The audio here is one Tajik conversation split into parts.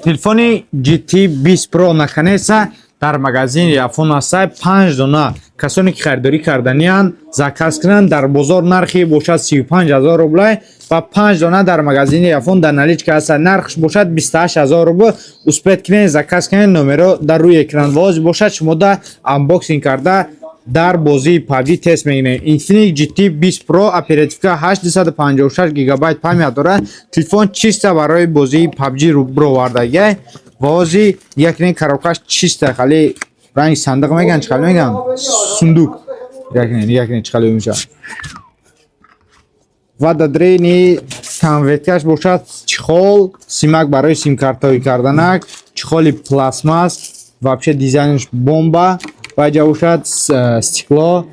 Телефони GT 20 Pro наконец-то дар магазини Яфон ҳастай, панҷ дона. Касоне ки харидорӣ карданиянд, заказ кунанд. Дар бозор нархи бошад 35 000 рублай ва панҷ дона дар магазини Яфон дар наличка ҳастад, нархш бошад 28 000 рубл. Успеть кунед, заказ кунед, номеро дар рӯи экран воз бошад. Шумо да анбоксинг карда, дар бозии PUBG тест мегирем. Infinix GT 20 Pro, оперативка 8, 256 гигабайт память дорад. Телефон чисто барои бозии PUBG бировардагиай. Вози якне коробкаш чисто, хали ранги сандиқ меган, чӣ хали меган? Сундук. Якне чӣ хали мешавад. Ва дар дрени конверткаш бошад чехол, симак барои симкартҳои карданак, чехоли пластмасс, вообще дизайнш бомба. Ва ҷа бошад стекло,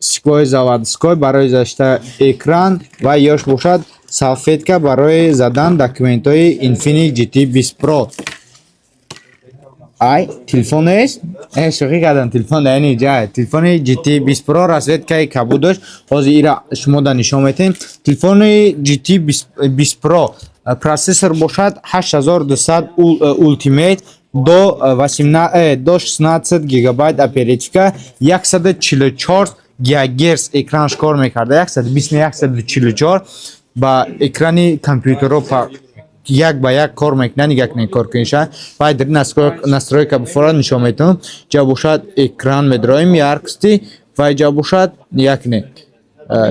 стеклои заводской барои защита экран ва ёш бошад салфетка барои задан документҳои Infinix GT 20 Pro. Ай, телефон нест? Шӯхӣ кардам, телефон дар ини ҷай. Телефони GT 20 Pro расцветкаи кабуд дошт. Ҳозир ира шумо да нишон метем. Телефони GT 20 Pro процессор бошад 8200 Ultimate, до 18, до 16 гигабайт оперативка, 144 гигагерц экранш кор мекарда, 120 не, 144 ба экрани компютерро як ба як кор мекунад. Нигоҳ кунед кор куниша. Баъд дар настройка бифора нишон метавон. Ҷа бошад экран медроем, яркости, ва ҷа бошад, нигоҳ кунед,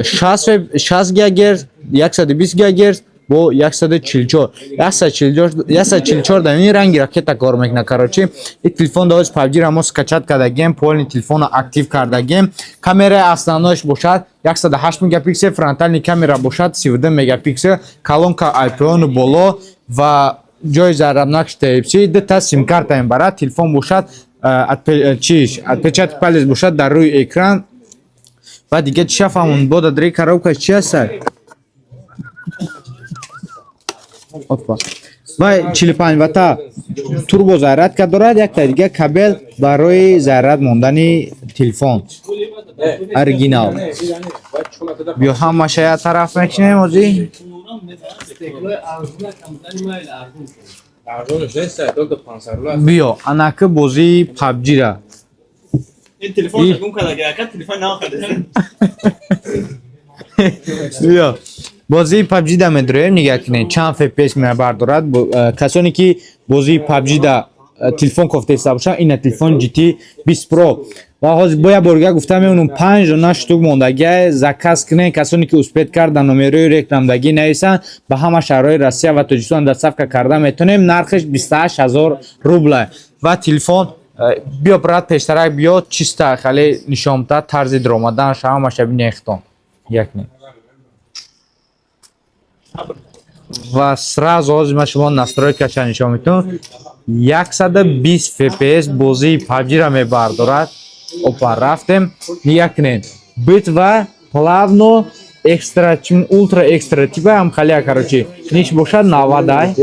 60 гигагерц, 120 гигагерц бо 144, 144, 144 дар ин ранги ракета кор мекунад. Короче, ин телефон даоз PUBG ра мо скачать кардагем, полный телефонро актив кардагем. Камераи основноиш бошад 108 мегапиксел, фронтальный камера бошад 32 мегапиксел, колонка IPO боло ва ҷои заряднакш Type-C, дута симкарта мебарад. Телефон бошад чиш, отпечаток палец бошад дар рӯи экран. Ва дига чиша фаҳмон бо дар коробка чи ҳастад? Опа. Ва 45 вата турбо зарядка дорад, якта дига кабел барои заряд мондани телефон. Оригинал. Биё, ҳамаша як тараф мекунем озӣ. Арзонаш нест, только 500 рубла. Биё, анаки бозии PUBG-ра. Ин телефон гум карда, ака, телефон нахарда. Биё. Бозии PUBG да медроем, нигоҳ кунед, чанд FPS мебардорад. Касоне ки бозии PUBG да телефон кофтаиста бошанд, ина телефон GT 20 Pro. Ва ҳозир бо як бор дига гуфта мемонам, панҷ дона штук мондагиа, заказ кунед. Касоне ки успеть кардан, номерои рекламдагӣ нависанд, ба ҳама шаҳрҳои Россия ва Тоҷикистон доставка карда метавонем. Нархаш 28 000 рубла. Ва телефон биё, брат, пештарак биё, чиста хеле нишон буда тарзи даромаданаш, ҳамаша бинехтон. Як не. Ва сразу ҳозир ман шумо настройкаша нишон метавонам. 120 FPS бозии PUBG-ра мебардорад. Опа, рафтем. Нигоҳ кунед. Битва, плавно, экстра, чим, ультра экстра, типа ҳам халия, короче. Ниш бошад 90 ай.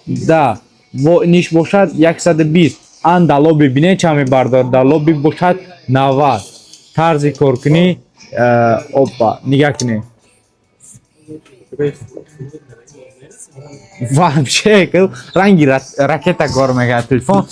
Да. Во ниш бошад 120. Ан да лобби бинед чанд мебардорад. Да лобби бошад 90. Тарзи коркунӣ, опа, нигоҳ кунед. Вообще ранги ракета кор мекард телефон.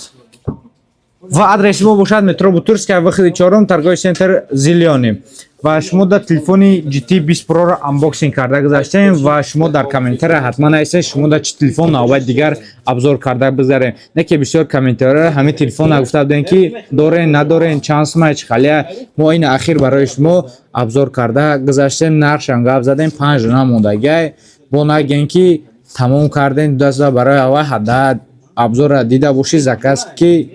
Ва адреси мо бошад метро Бутырская, выходи чорум, торговый центр Зелёный. Ва шумо дар телефони GT 20 Pro-ро анбоксинг карда гузаштем ва шумо дар комментария ҳатман нависед, шумо дар чӣ телефон навбат дигар обзор карда бигзарем. Не ки бисёр комментария ҳамин телефон гуфта будем, ки дорен, надорен, чанд сумай, чӣ халия. Мо ин ахир барои шумо обзор карда гузаштем, нархшам гап задем, панҷ дона мондагиай. Бо нагем, ки тамом кардем даста барои аввал ҳадда обзорра дида бошӣ, заказ ки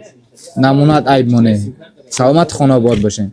намонад, айб монед. Саломат, хонаобод бошед.